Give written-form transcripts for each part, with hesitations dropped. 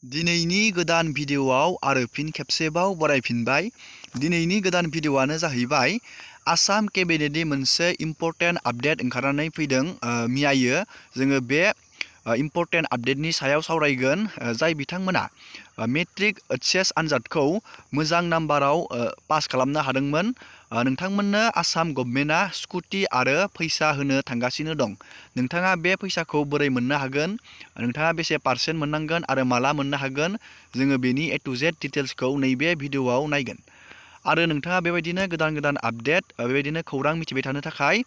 दिनैनि गोदान भिडिअआव आरो फिन खेबसेबाव बरायफिनबाय। दिनैनि गोदान भिडिअआनो जाहैबाय आसाम केबिनेटनि मोनसे इम्पर्टेन्ट आपडेट ओंखारनानै फैदों। मैयायो जोङो बे इम्पर्टेन्ट आपडेटनि सायाव सावरायगोन। जाय बिथांमोना मेट्रिक एचएस आनजादखौ मोजां नाम्बाराव पास खालामनो हादोंमोन, नोंथांमोननो आसाम गभर्नमेन्टआ स्कुटि आरो फैसा होनो थांगासिनो दं। नोंथाङा बे फैसाखौ बोरै मोननो हागोन, नोंथाङा बेसे पार्सेन्ट मोननांगोन आरो माला मोननो हागोन, जोङो बेनि ए टु जेड डिटेल्सखौ नैबे भिडिअआव नायगोन। आरो नोंथाङा बेबायदिनो गोदान गोदान आपडेट बेबायदिनो खौरां मिथिबाय थानो थाखाय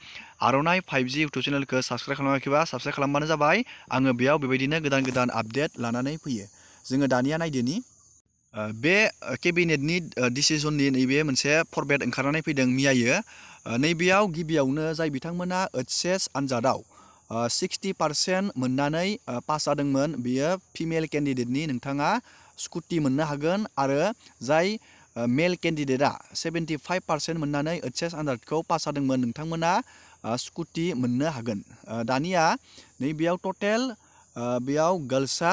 आर'नाइ 5G इउटुब चेनेलखौ साबस्क्राइब खालामाखैबा साबस्क्राइब खालामबानो जाबाय। आङो बेयाव बेबायदिनो गोदान गोदान आपडेट लानानै फैयो। जोङो दानिया नायदोनि बे केबिनेटनि डिसिजननि नैबे मोनसे फरमेट ओंखारनानै फैदों मैयायो। नैबेयाव गिबियावनो जाय बिथांमोना एचएस आनजादाव 60% मोननानै पास जादोंमोन, बेयो फिमेल केन्डिडेटनि नोंथाङा स्कुटि मोननो हागोन। आरो जाय मेल केन्डिडेटआ 75% मोननानै एचएस आनजादखौ पास जादोंमोन, नोंथांमोना स्कुटि मोननो हागोन। दानिया नैबेयाव टटेल बेयाव गार्लसआ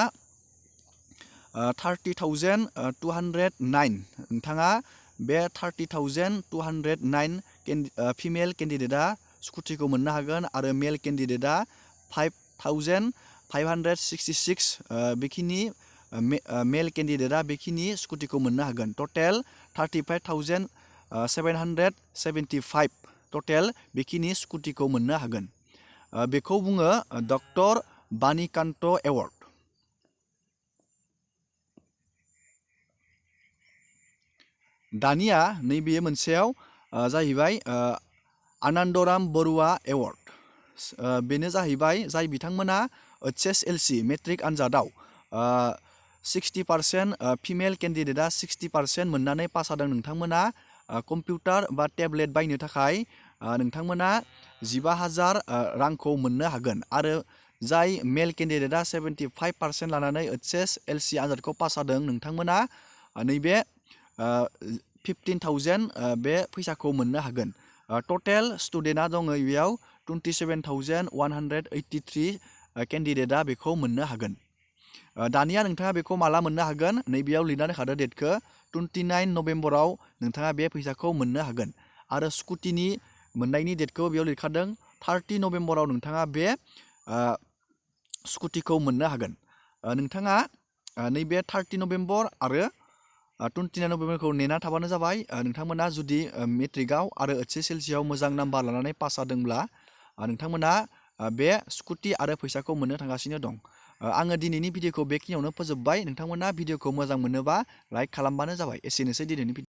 30,209। नोंथाङा बे 30,209 फिमेल केन्डिडेटआ स्कुटिखौ मोननो हागोन आरो मेल केन्डिडेटआ 5,566 बेखिनि मेल केन्डिडेटआ बेखिनि स्कुटिखौ मोननो हागोन। टटेल 35,775 टटेल बेखिनि स्कुटिखौ मोननो हागोन। बेखौ बुङो डक्टर बानिकान्त एवार्ड। दानिया नैबे मोनसेयाव जाहैबाय आनन्दराम बरुवा एवार्ड। बेनो जाहैबाय जाय बिथांमोना SHLC मेट्रिक आनजादाव 60% फिमेल केन्डिडेटआ 60% मोननानै पास जादों, नोंथांमोना कम्पिउटार बा टेब्लेट बायनो थाखाय नोंथांमोना 15,000 रांखौ मोननो हागोन। आरो जाय मेल केन्डिडेटआ 75% लानानै SHLC आनजादखौ पास जादों, नोंथांमोना नैबे 15,000 बे फैसाखौ मोननो हागोन। टटेल स्टुडेन्टआ दङ बेयाव 27,183 केन्डिडेटआ बेखौ मोननो हागोन। दानिया नोंथाङा बेखौ माला मोननो हागोन, नैबेयाव लिरनानै होखादो डेटखौ 29 नभेम्बराव नोंथाङा बे फैसाखौ मोननो हागोन। आरो स्कुटिनि मोननायनि डेटखौ बेयाव लिरखादों 30 नभेम्बराव नोंथाङा बे स्कुटिखौ मोननो हागोन। नोंथाङा नैबे 30 नभेम्बर आरो 29 नभेम्बरखौ नेना थाबानो जाबाय। नोंथांमोना जुदि मेट्रिकआव आरो SHLCआव मोजां नाम्बार लानानै पास जादोंब्ला नोंथांमोना बे स्कुटि आरो फैसाखौ मोननो थांगासिनो दं। आङो दिनैनि भिडिअखौ बेखिनियावनो फोजोबबाय। नोंथांमोना भिडिअखौ मोजां मोनोबा लाइक खालामबानो जाबाय। एसेनोसै दिनैनि भिडिअ।